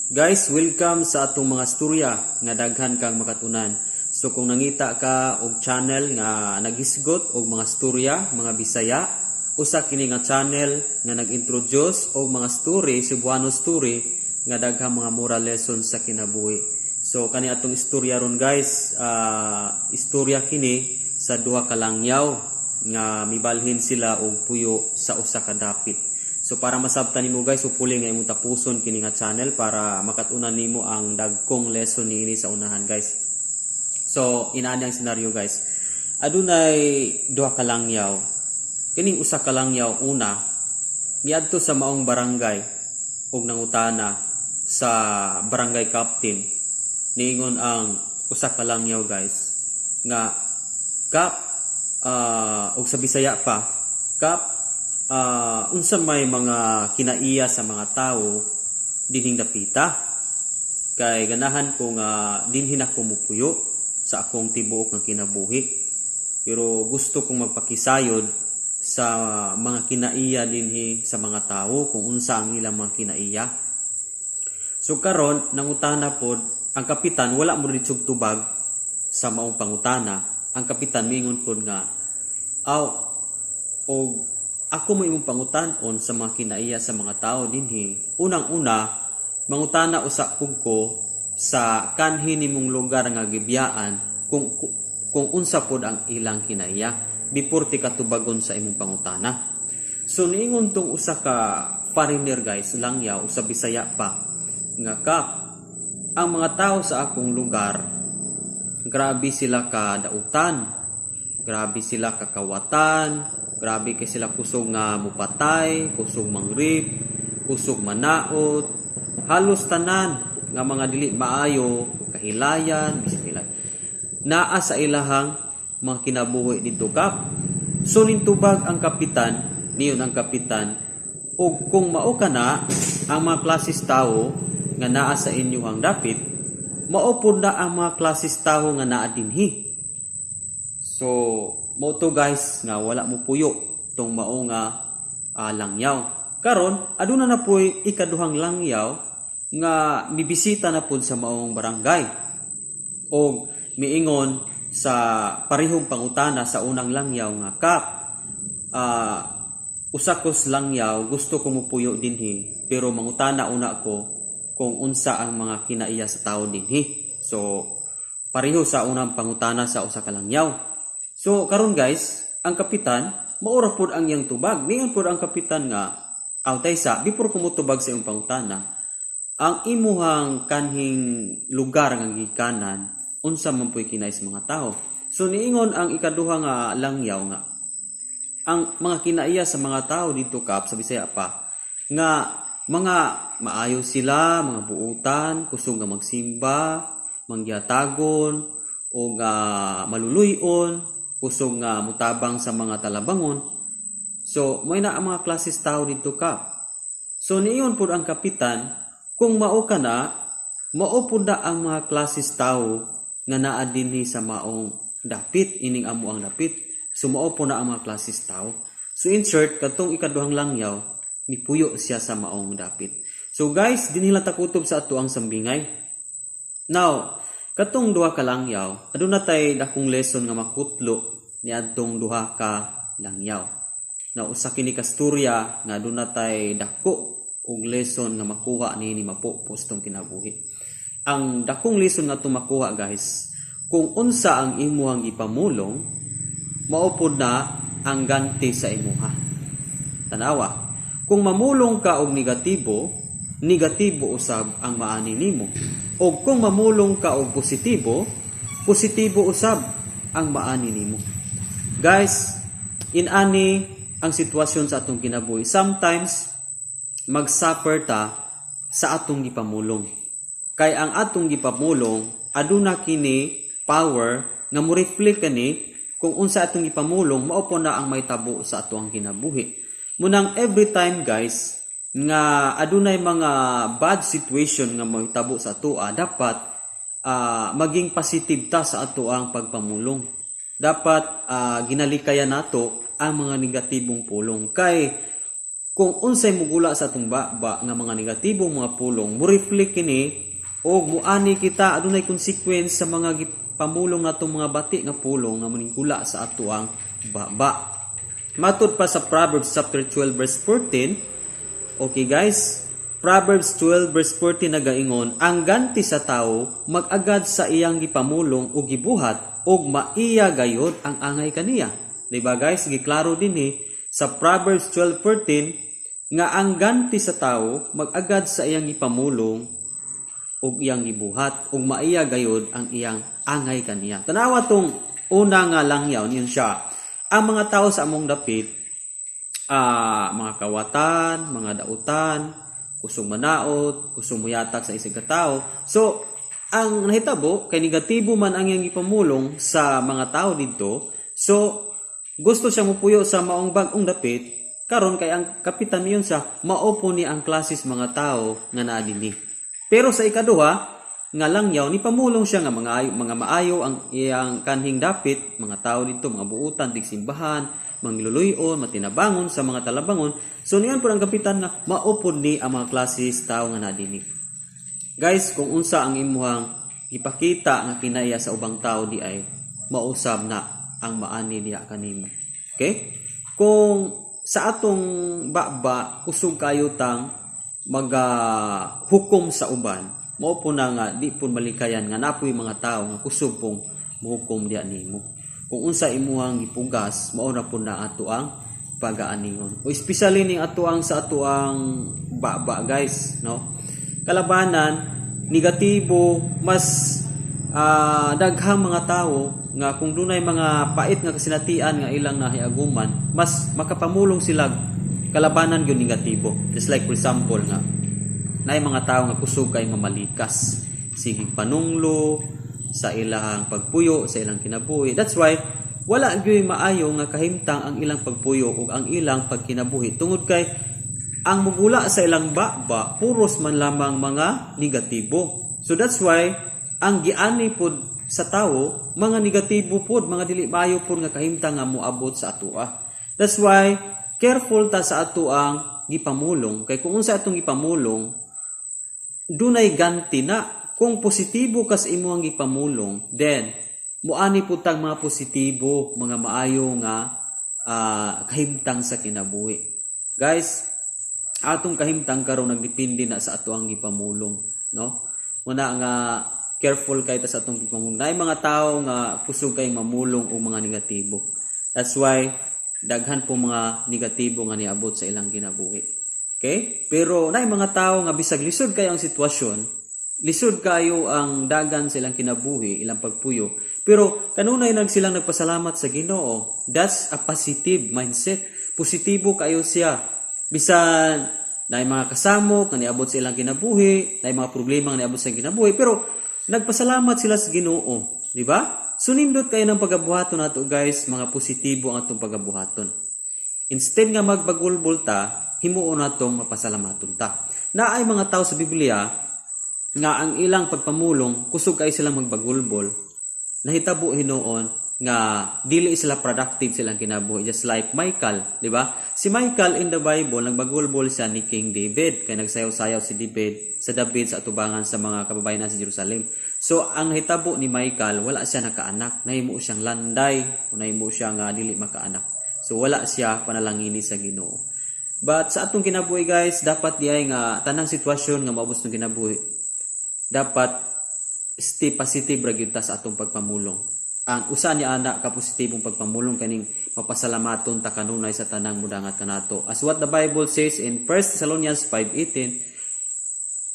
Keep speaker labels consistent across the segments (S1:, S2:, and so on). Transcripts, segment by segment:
S1: Guys, welcome sa atong mga storya nga daghan kang makatunan. So kung nangita ka og channel nga naghisgot og mga storya, mga Bisaya, usa kini nga channel nga nag-introduce og mga story, Cebuano story nga daghang mga moral lessons sa kinabuhi. So kani atong istorya ron, guys, istorya kini sa duha ka langyaw nga mibalhin sila og puyo sa usa ka dapit. So para masabtan nimo, guys, upuli nga imong tapuson kini nga channel para makatunan nimo ang dagkong lesson niini sa unahan, guys. So inaani ang senaryo, guys. Adunay duha ka langyaw. Kining usa ka langyaw una miadto sa maong barangay ug nangutana sa barangay captain. Niingon ang usa ka langyaw, guys, nga, "Kap," og sa Bisaya pa, "Kap, unsa may mga kinaiya sa mga tawo dinhing dapita? Kay ganahan ko nga dinhin ako mupuyo sa akong tibuok nga kinabuhi. Pero gusto kong magpakisayod sa mga kinaiya dinhi sa mga tawo kung unsa ang ilang mga kinaiya." So karon nangutana pod ang kapitan, wala mo ditsog tubag sa maong pangutana. Ang kapitan miingon pod nga, "Aw, og ako mo imong pangutan-on sa mga kinaiya sa mga tao dinhi. Unang-una, mangutana usa pug ko sa kanhi nimong lugar nga gibiyaan kung unsa pod ang ilang kinaiya before ti katubagon sa imong pangutana." So niingon tong usa ka foreigner, guys, langyaw sa Bisaya pa nga, "Kap, ang mga tao sa akong lugar, grabe sila ka dautan, grabe sila kakawatan, grabe kay sila kusog nga mupatay, kusog mangrip, kusog manaot, halos tanan nga mga dili maayo, kahilayan, bisag hilay. Naa sa ilahang mga kinabuhi dito, Kap." So nintubag ang kapitan, niingon ang kapitan, "Og kung mao ka na ang mga klases tawo nga naa sa inyong dapit, mao pud na ang mga klases tawo nga naa dinhi." So, mao to, guys, nga wala mo puyo tong mao nga langyaw. Karon, aduna na po'y ikaduhang langyaw nga mibisita na pud sa maong barangay. Og miingon sa parehong pangutana sa unang langyaw nga, "Kap, usa kos langyaw, gusto ko mupuyo dinhi, pero mangutana una ko kung unsa ang mga kinaiya sa tao dinhi." So pareho sa unang pangutana sa usa ka langyaw. So karon, guys, ang kapitan maura pud ang iyang tubag. Niingon pud ang kapitan nga, "Aw taysa, before ko motubag sa imong pangutana, ang imuhang kanhing lugar nga gikanan, unsa man puy kinaiya sa mga tao?" So niingon ang ikaduha nga langyaw nga, "Ang mga kinaiya sa mga tao dito, Kap," sa Bisaya pa, "nga mga maayo sila, mga buutan, kusog nga magsimba, mangyatagon, o nga maluluyon, kusog nga mutabang sa mga talabangon. So, mao na ang mga klases tao dito, Kap." So, niingon pud ang kapitan, "Kung mao ka na, mao pud na ang mga klases tao nga naa dinhi sa maong dapit, ining amo ang dapit. So, mao po na ang mga klases tao." So, in short, katong ikaduhang langyaw, mipuyo siya sa maong dapit. So, guys, dinhi lang ta kutob sa ato ang sambingay. Now, katong duha ka langyaw, aduna tay dakong lesson nga makutlo niadtong duha ka langyaw. Now, usa kini ka storya nga aduna tay dako og lesson nga makuha niini mapupos tong kinabuhi. Ang dakong lesson nga atong makuha, guys, kung unsa ang imuhang ipamulong, mao pud na ang ganti sa imuha. Tanawa, kung mamulong ka og negatibo, negatibo usab ang maani nimo. O kung mamulong ka og positibo, positibo usab ang maani nimo. Guys, inani ang sitwasyon sa atong kinabuhi. Sometimes mag-suffer ta sa atong gipamulong. Kay ang atong gipamulong, aduna kini power nga mo reflect kani. Kung unsa atong gipamulong, mao po na ang mahitabo sa atong kinabuhi. Munang every time, guys, nga adunay mga bad situation nga mahitabo sa atoa, dapat maging positive ta sa ato ang pagpamulong. Dapat ginalikayan nato ang mga negatibong pulong kay kung Kung unsay mugula sa atong baba nga mga negatibo mga pulong, mo reflect kini og muani kita, adunay consequence sa mga gipamulong natong mga bati nga pulong nga manigula sa atoang baba. Matud pa sa Proverbs chapter 12 verse 14. Okay guys, Proverbs 12 verse 14 nagaingon, "Ang ganti sa tao mag-agad sa iyang gipamulong o gibuhat ug maiya gayod ang angay kaniya." Di ba guys, giklaro dinhi sa Proverbs 12:14 nga ang ganti sa tao mag-agad sa iyang gipamulong ug iyang gibuhat ug maiya gayod ang iyang angay kaniya. Tanawa tong una nga langyaw niyon siya. Ang mga tao sa among dapit, mga kawatan, mga dautan, kusog manaot, kusog muyatak sa isig ka tao. So, ang nahitabo kay negatibo man ang iyang gipamulong sa mga tao didto. So, gusto siya mupuyo sa maong bag-ong dapit karon kay ang kapitan niyon sa mao po ni ang klases mga tao nga naa dinhi. Pero sa ikaduha nga langyaw, ni pamulong siya nga mga ayo, mga maayo ang iyang kanhing dapit, mga tao dito, mga buutan, tigsimbahan, mangluluyon, matinabangon sa mga talabangon. So niyan po ang kapitan nga mao pod ni ang mga klases tao nga naa dinhi. Guys, kung unsa ang imuhang ipakita nga kinaiya sa ubang tao di ay mausab na ang maani diha kanimo. Okay? Kung sa atong baba kusog kayo tang maga hukom sa uban, mao po na nga di po malikayan nga napoy mga tao nga kusog pong muhukom diha nimo. Kung unsa imuhang gipugas, mao na po na ato ang pagaaningon. O especially ning ato ang sa ato ang baba guys, no? Kalabanan negatibo, mas daghang mga tao nga kung dunay mga pait nga kasinatian nga ilang nahiaguman, mas makapamulong sila kalabanan gyud negatibo. Just like for example nga naay mga tao nga kusog kay mamalikas, sige panunglo sa ilang pagpuyo, sa ilang kinabuhi. That's why wala gyud maayo nga kahimtang ang ilang pagpuyo ug ang ilang pagkinabuhi tungod kay ang mugula sa ilang baba puros man lamang mga negatibo. So that's why ang giani pod sa tawo mga negatibo pod, mga dili maayo pod nga kahimtang nga moabot sa atoa. That's why careful ta sa ato ang gipamulong kay kung unsa atong gipamulong, dunay ganti na. Kung positibo ka sa imong gipamulong, then muani pud tang mga positibo, mga maayo nga kahimtang sa kinabuhi. Guys, atong kahimtang karon nagdepende na sa ato ang gipamulong, no? Muna nga careful kay ta sa atong gipamulong. Naay mga tao nga kusog kay mamulong og mga negatibo. That's why daghan po mga negatibo nga niabot sa ilang kinabuhi. Okay? Pero naay mga tao nga bisag lisod kayo ang sitwasyon, lisod kayo ang dagan sa ilang kinabuhi, ilang pagpuyo, pero kanunay nag silang nagpasalamat sa Ginoo. That's a positive mindset. Positibo kayo siya. Bisan naay mga kasamok nga niabot sa ilang kinabuhi, naay mga problema nga niabot sa ilang kinabuhi, pero nagpasalamat sila sa Ginoo, di ba? So nindot kayo ng pagabuhaton nato guys, mga positibo ang atong pagabuhaton. Instead nga magbagulbol ta, himuon natong mapasalamaton ta. Naay mga tao sa Biblia nga ang ilang pagpamulong kusog kay silang magbagulbol, nahitabo hinuon nga dili sila productive silang kinabuhi, just like Michael, di ba? Si Michael in the Bible, nagbagulbol siya ni King David kay nagsayaw-sayaw si David sa David sa atubangan sa mga kababayan sa Jerusalem. So ang nahitabo ni Michael, wala siya nakaanak, nahimo siyang landay o nahimo siya nga dili makaanak. So wala siya panalangini sa Ginoo. But sa atong kinabuhi guys, dapat diay nga tanang sitwasyon nga maabot ng kinabuhi, dapat stay positive ra gyud ta sa atong pagpamulong. Ang usa ni ana ka positibong pagpamulong kaning mapasalamaton ta kanunay sa tanang mudangat kanato. As what the Bible says in 1 Thessalonians 5:18,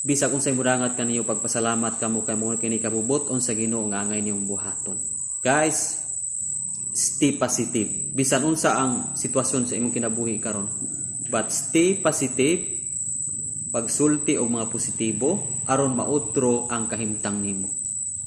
S1: "Bisag unsay mudangat kaniyo, pagpasalamat kamo kay mo kini kabubut-on sa Ginoo nga angay niyong buhaton." Guys, stay positive. Bisan unsa ang sitwasyon sa imong kinabuhi karon, but stay positive, pagsulti og mga positibo aron mautro ang kahimtang nimo.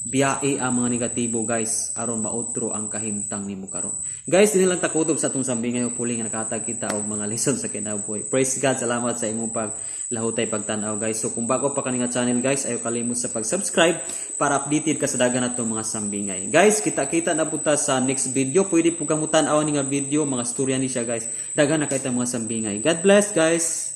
S1: Biyai ang mga negatibo guys aron mautro ang kahimtang nimo karon. Guys, dinhi lang takutob sa atong sambingay. Hopefully nga nakahatag kita og mga lesson sa kinabuhi. Praise God, salamat sa imong paglahutay pagtan-aw guys. So kung bago pa kani nga channel guys, ayo kalimot sa pag-subscribe para updated ka sa dagan natong mga sambingay. Guys, kita-kita na punta sa next video. Pwede po kamo tan-aw ni nga video, mga storya ni siya guys. Daghan na kay ta, mga sambingay. God bless, guys.